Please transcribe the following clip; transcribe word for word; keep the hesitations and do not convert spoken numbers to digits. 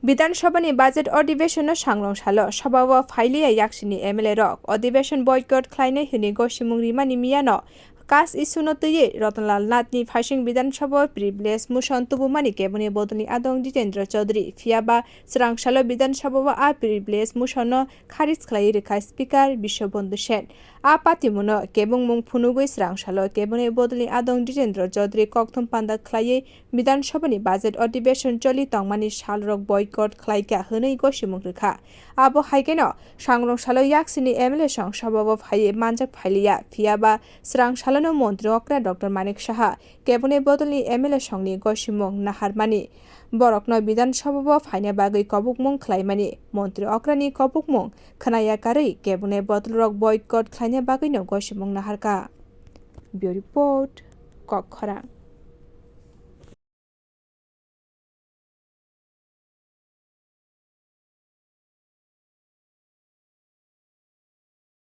Bidhan Sabha ni budget adhibeshon no sangrong salo Sabha o phailiya yaksini M L A rok adhibeshon boycott khlainai hwnwi gosimung rimani miyano kas issue no twiwi Ratan Lal Nath ni phaising Bidhan Sabha o privilege motion tubumani keboni bodolni adong Jitendra Chaudhary, phiya ba srang salo Bidhan Sabha o a privilege motion no kharij khlaiwi rwkha Speaker Biswabandhu Sen. A patimungno kebengmung phunugwi srang salo keboni bodolni adong Jitendra Chaudhary kokthum panda khlaiwi Bidhan Sabha ni budget adhibeshon choli tongmani salrok boycott khlaikha hwnwi gosimung rwkha. Abo hai kheno sangrong salo yaksini M L A song Sabha o phaiwi manjak phailiya, phiya ba srang salono Montri Okra Doctor Manik Saha keboni bodolni M L A songni gosimung naharmani. Borokno Bidhan Sabha o phaina bagwi kobokmung khlaimani Montri Okrani kobokmung khwnaya karwi keboni bodolrok boycott khlaina bagwino gosimung naharkha. Bureau Report, Kokkhorang.